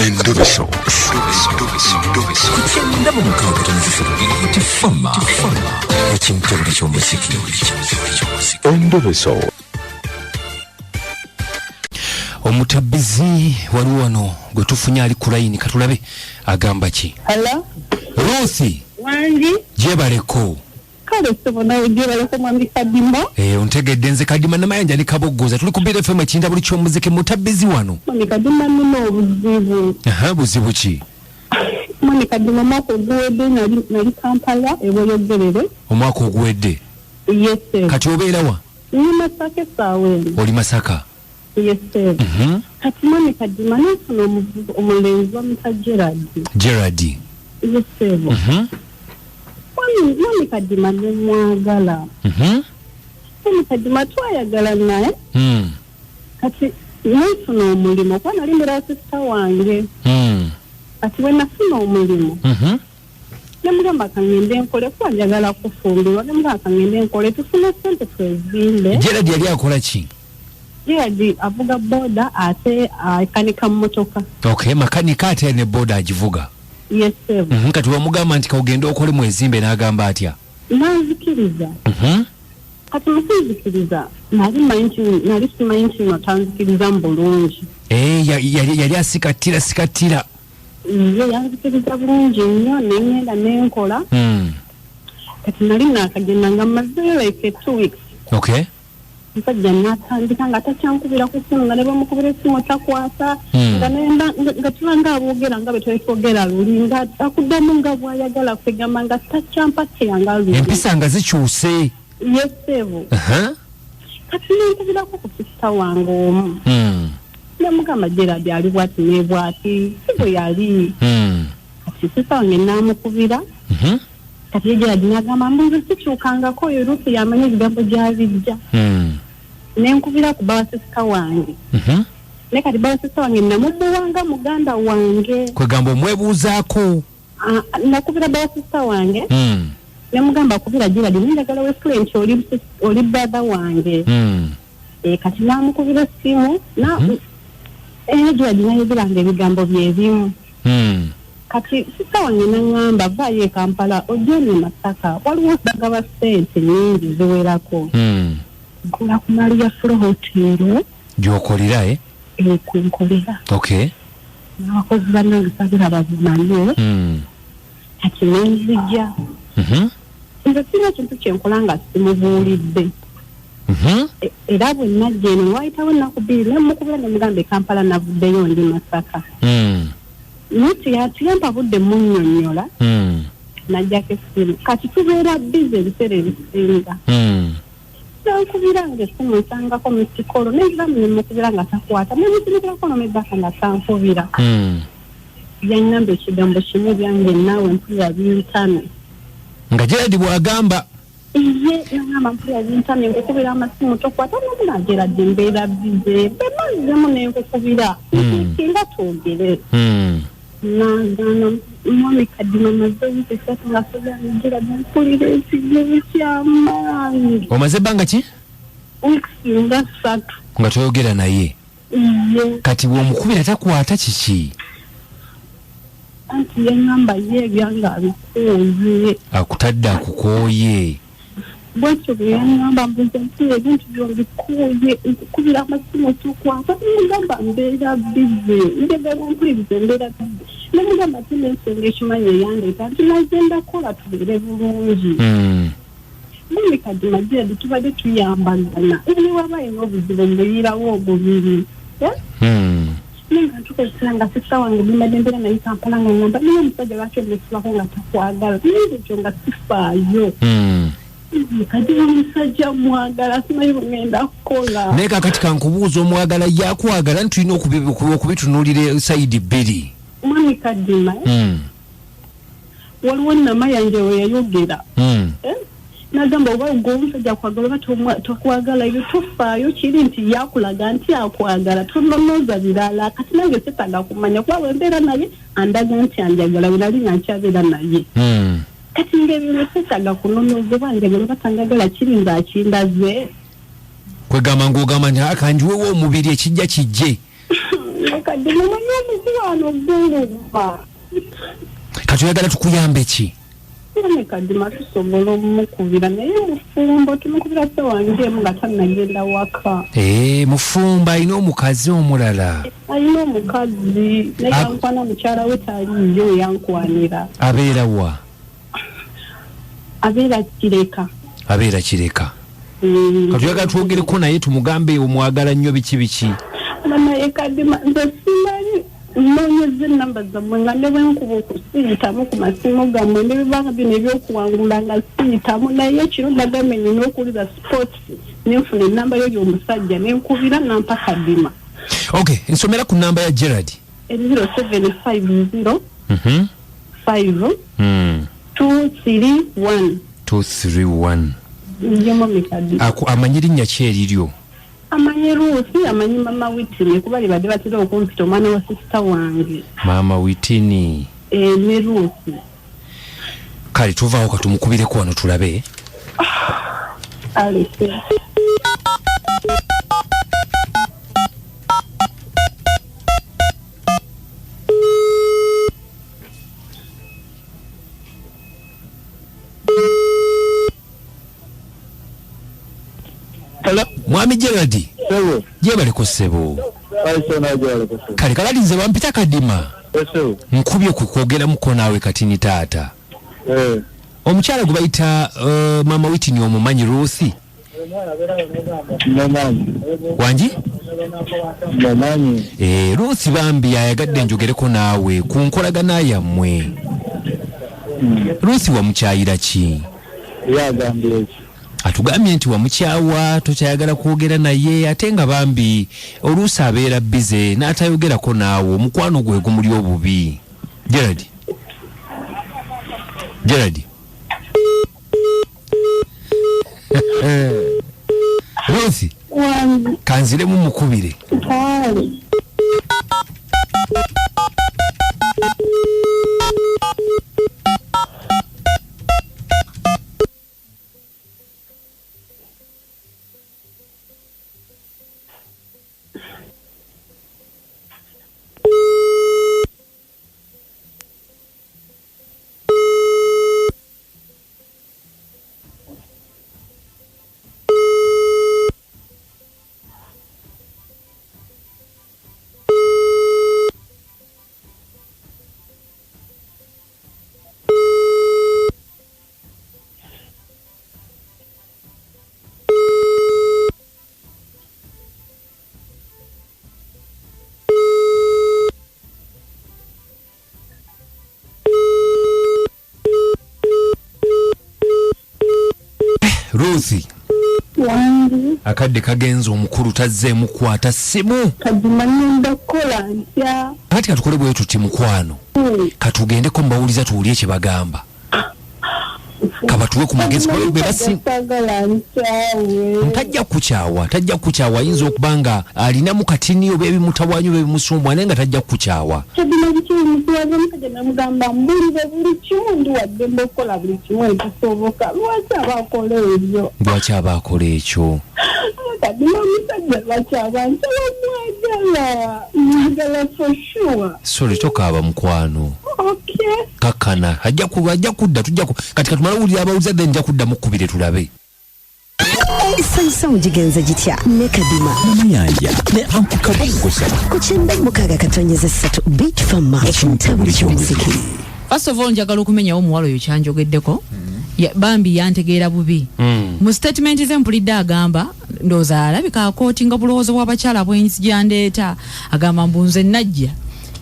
Endobeso. Ku 96.3 Tifama ekintobuli ky'omuziki. Endobeso. Omutabbizi waliwo wano gwe tufunye ali ku layini, katulabe agamba ki. Hello? Ruth. Wangi. Gyebaleko. Kale ssebo, nawe gyebaleko, mwami Kadima. Eh, ontegedde, nze Kadima Namayanja ne Kaboggoza, tuli ku Beat FM, ekintabuli ky'omuziki. Mutabbizi wano. Mwami Kadima, nina obuzibu. Aha, buzibu ki? Mwami Kadima, omwaka oguwedde nali Kampala ebweyogerere. Omwaka oguwedde? Yes. Kati obeerawa? Ndi Masaka essaawa eno. Oli Masaka? Yes. Kati mwami Kadima, nafuna omulenzi bamuyita Gerard. Gerard? Yes. Mwami Kadima, nemwagala. Mwami Kadima, twayagala naye. Kati nefuna omulimu, kuba nali mbeera sisita wange. Kati bwe nafuna omulimu, nemugamba kaŋŋende nkole kuba njagala kufumbirwa. Nemugamba kaŋŋende nkole tufune sente twezimbe. Gerard yali akola ki? Gerard avuga boda ate akanika mmotoka. Okay, makanika ate ne boda agivuga. Yes. Kati wamugamba nti kaogende okole mwezimbe, n'agamba atya? Nanzikiriza. Kati mukunzikiriza, nali manyi nti nali simanyi nti no tanzikiriza mu bulungi. Eh, yali asikattira sikattira. Ye yanzikiriza bulungi nnyo, neŋŋenda nenkola. Kati nali naakagenda nga mmazeeyo like 2 weeks, musajja natandika nga takyankubira ku ssimu, nga ne bwemukubira essimu takwata. Nga nga tuba nga aboogera nga bwe twali twogera luli, nga akuddamu nga bw'ayagala, kwegamba nga takyampatira nga luli. Empisa nga zikyuse. Yes ssebo. Kati nenkubirako ku sisita wange omu, nemugamba Gerard ali bwati ne bwati, si bwe yali. Kati sisita wange namukubira. Kati ye Gerard nagamba mbu nze sikyukangako, oyo Ruth yamanyi ebigambo gyabijja. Nenkubira ku bawa sisita wange. Naye kati bawa sisita wange namumuwanga muganda wange. Kwegamba omwebuuzaako. Ah, nakubira bawa sisita wange, nemugamba akubira Gerard, nenjagala wefule nti oli brother wange. Eh, kati namukubira essimu na era Gerard nayogeranga ebigambo byebimu. Kati sisita wange naŋŋamba, vaayo e Kampala ojje eno e Masaka, waliwo bagaba ssente nyingi ziwerako. Nkola ku Maria Flo Hotel. Gyokolera, eh? Kwenkolera. N'abakozi bannange saagala babimanye. Kati nenzija. Nze sirina kintu kyenkola nga simubuulidde. Era bwe najja eno, wayitawo ennaku 2, nemukubira nemugamba e Kampala navuddeyo, ndi Masaka. Naye teyampa budde munnyonnyola. Najjako essimu. Kati tubeera busy ebiseera ebisinga. Nankubira nga essimu nsangako missed call, nenziramu nemukubira nga takwata, nemusindikirako nomebaka nga tankubira. Yaŋŋamba ekigambo kimu, byange naawe mpulira bintane. Nga Gerard bw'agamba? Ye yaŋŋamba, mpulira bintane, nkukubira amasimu tokwata. Nomuna Gerard, mbeera busy, bwemazzemu nenkukubira singa twogere. Nagaana. Mwami Kadima, maze wiiki 3 nga sogangira, mpulira ekizibu kyamaanyi. Omaze ebbanga ki? Wiiki nga 3. Nga toyogera naye? Ye. Kati bw'omukubira takwata, kiki? Anti yaŋŋamba ye ebyange abikuuye. Akutadde, akukooye. Bwetyo bwe yaŋŋamba, mbuze mpulira ebintu byombikuuye, nkukubira amasimu tokwata. Nemugamba mbeera busy, njagala ompulirize, mbeera busy. Nemugamba ate n'ensonga ekimanyi eyandeeta nti nagenda kukola tubeere bulungi. Mwami Kadima, Gerard tubadde tuyambagana, ne waba alina obuzibu mbuyirawo omubiri. Eh? Naye nga ntukozesa nga sisita wange bwembadde mbeera naye Kampala, nga ngamba naye omusajja lwaki omusibako nga takwagala? Naye ekyo nga sifaayo. Kati omusajja mwagala, simanyi bwengenda kukola. Naye kakati kankubuuza, omwagala, yakwagala? Nti tulina okubitunuulira side bbiri. Mwami Kadima, waliwo Namayanja we yayogera. Eh? Nagamba oba gwe omusajja akwagala oba tokwagala, ebyo tofaayo, kiri nti yakulaga nti akwagala, tononooza birala. Kati nange setaaga kumanya, kuba bwembeera naye andaga nti anjagala, bwe nali nga nkyabeera naye. Kati ngaebyo setaaga kunonooza oba njagala oba tanjagala, kiri nze akindaze. Kwegamba ngaogamba nti akanjiwewo omubiri, ekijja kijje. Kadima, manyi omukwano guluma. Kati oyagala tukuyambe ki? Ne Kadima, tusobola omukubira, naye mufumbo. Tumukubira se wange emu nga tannagenda waka. Ee, mufumbo, alina omukazi omulala? Alina omukazi, naye yankwana mukyala we taliiyo, yankwanira. Abeera wa? Abeera Kireka. Abeera Kireka. Kati oyagala twogereko naye tumugambe omwagala nnyo, biki biki? Naye Kadima, nze simanyi, noonyeza enamba zammwe nga ne bwenkuba okusiyitamu ku masimu gammwe, ne bibanga bino ebyokuwangula nga siyitamu, naye kiro nagambye nina okuwuliza sports, nenfuna enamba yo y'omusajja, nenkubira, nampa Kadima. Ok, nsomera ku namba ya Gerard. 0750 5 231. 231. Njemo mikadima. Amanyi linnya ki eriryo? Amanyi Ruusi, amanyi Mama Witini, kuba libadde batera okumpita omwana wa sisita wange. Maama Witini. Eh, ne Ruusi. Kale tuvaawo, katumukubireko wano tulabe. Alese. Mwami Gerard. Sebo. Gyebaleko ssebo. Aise nagyaleko sebo. Kale kalali, nze bampita Kadima. Esebo. Nkubye ku kwogeramuko naawe katini taata. Eh. Omukyala gwe bayita Mama Witini omumanyi, Ruthi? Mumanyi. Wangi? Mumanyi. Eh, Ruth bambi ayagadde njogereko naawe ku nkolagana yammwe. Ruth wamukyayira ki? Yagambye eki? Atugambye nti wamukyawa, tokyayagala kwogera naye, ate nga bambi oluusi abeera busy n'atayogerako naawe, omukwano gwe gumuli obubi. Gerard, Gerard, Ruth. Wange. Kanziremu mukubire. Kale. Ruth. Wange. Akadde kagenze, omukulu tazzeemu kwata ssimu. Kadima, ngenda kukola ntya? Kati katukole bwe tuti, mukwano. Katugendeko mubawuliza, tuwulye kye bagamba, kabatuwe ku magezi bwe Sagala nkyawe. Tajja kukyawa, tajja kukyawa. Ayinza okuba nga alinamu katini oba ebimutawaanya oba ebimusumbwa, naye nga tajja kukyawa. Kadima, biki ebimutuwaza? Omusajja namugamba mbulire buli kimu, ndi waddembe okukola buli kimu ekisoboka. Lwaki aba akola ebyo? Lwaki aba akola ekyo? Kadima, omusajja lwaki aba nkyaba? Mwagala, mwagala for sure. Sorry, tokaaba mukwano. Okay. Kakkana, ajja kudda. Tujja kati katumale owulira abawuliza, then nja kudda mukkubire tulabe. Esanyusa mugigenze gitya ne Kadima. Namayanja ne Anku Kabogosa. Ku 96.3 Beat Fama, ekintabuli ky'omuziki. First of all, njagala okumenyawo omuwala oyo kyanjogeddeko. Bambi yantegeera bubi. Mu statement ze mpulidde agamba, ndowooza alabika akootinga bulowoozo bw'abakyala bwenzija agamba mbu nze najja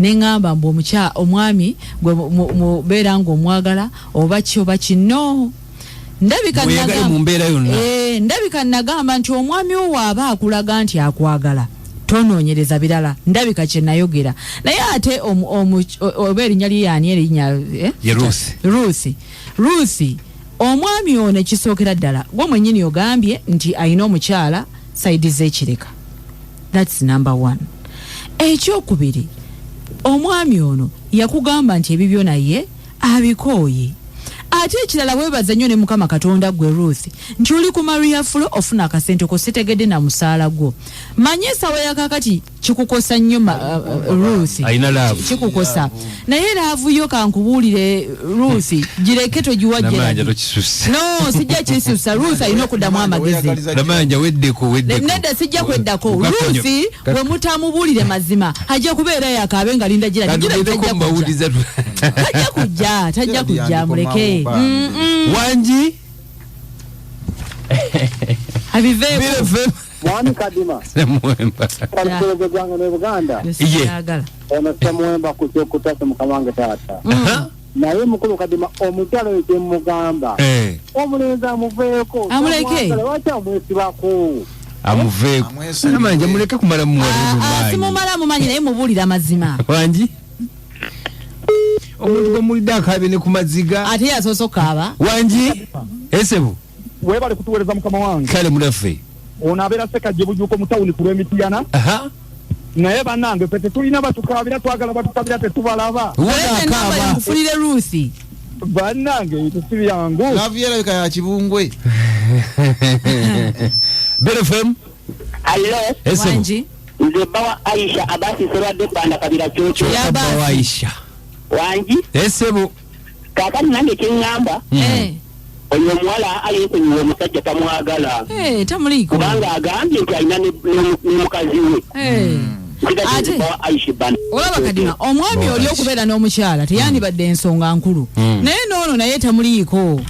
neŋŋamba mbu omwami gwe beera ng'omwagala oba ki oba ki. No, ndabika Mweyagale mu mbeera yonna. Eh, ndabika nagamba nti omwami wo waaba akulaga nti akwagala, tonoonyereza birala. Ndabika kye nayogera, naye ate oba erinnya lye yaani, erinnya, eh? Ye Ruth. Ruth, Ruth, omwami ono ekisookera ddala gwe mwennyini ogambye nti alina omukyala side z'ekireka. That's number one. Ekyokubiri, omwami ono yakugamba nti ebibyo naye abikooye. Ate ekirala, weebaza nnyo ne Mukama Katonda gwe Ruth nti oli ku Maria Flo, ofuna akasente ko, sitegedde na musaala gwo. Manye essaawa yakakati kikukosa nnyo Ruth. Alina love. Kikukosa, naye love yo, kankubuulire Ruth, gireke, togiwa Namanja, Gerald. tokisusa. No, sijja kisusa. Ruth alina okuddamu amagezi. Namanja, weddeko, weddeko. Nedda, sijja kweddako. Ugakonyo. Ruth bwe mutamubuulire mazima, ajja kubeera yakaabe nga linda Gerald. Gerald Katugendeko tajja kujja. mubawuliza. Tajja kujja, tajja Gerald kujja, yandikomawo muleke. bambi. Wangi. Abiveeko. Bire FM. Mwami Kadima. Semuwemba. Kalusoleze gwange ne Buganda. Ye. Yagala. Ono Semuwemba ku kyokutasa, mukama wange taata. Naye mukulu Kadima, omukyala oyo kyemugamba, omulenzi amuveeko. Amuleke. Tamwagala, lwaki amwesibako? Amuveeko. Amwesonyiwe. Namanja, muleke kumala. Ah, ah, simumala mumanyi, naye mubuulire amazima. Wangi, omuntu gwemulidde akaabye ne ku maziga. Ate yasoose okukaaba. Wangi, esebu. Webale kutuweereza, mukama wange. Kale mulaffe. Ono abeera Sekajje Bujuuko mu tawuni ku lw'Emitiyana. Naye bannange, ffe tetulina batukabira, twagala batukabira, tetubalaba. Oleeta enamba Akaaba. nkufunire Ruth. Bannange, tesi byangu. Love yerabika ya kibungwe. Bere FM. Allo. Esebu. Wangi. Nze bawa Aisha Abasi Serwadde Banda Kabira Kyokyo. Ya Baba basi. Aisha. Wangi. Esebu. Kaakati nange kyeŋŋamba, oyo omuwala ayeekonyiwa omusajja, tamwagala. Eh, tamuliiko. Kubanga agambye nti alina ne mukazi we. Ate- Nsigabawa Aisha Banda. Olaba Kadima, omwami oli okubeera n'omukyala teyandibadde ensonga nkulu, naye noono naye tamuliiko,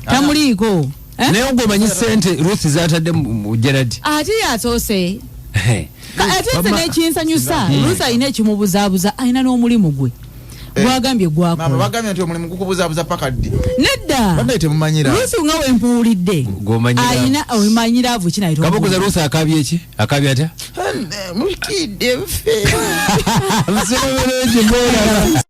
tamuliiko. Eh? Naye ogwo omanyi sente Ruth zatadde mu Gerard. Ate yasoose. Ate nze Mama- nekinsanyusa, Ruth alina ekimubuzaabuza, alina n'omulimu gwe gwagambye Mama, gwakola. bagambye nti omulimu gukubuzaabuza paka ddi? Nedda. Bannaye, temumanyira. Ruth nga wempuwulidde Gw'omanyira. alina omanyi love kinayita. Kabogoza, Ruth akabye ki? Akabye atya? Mukidde ffe. Musebe bulungi, mweraba.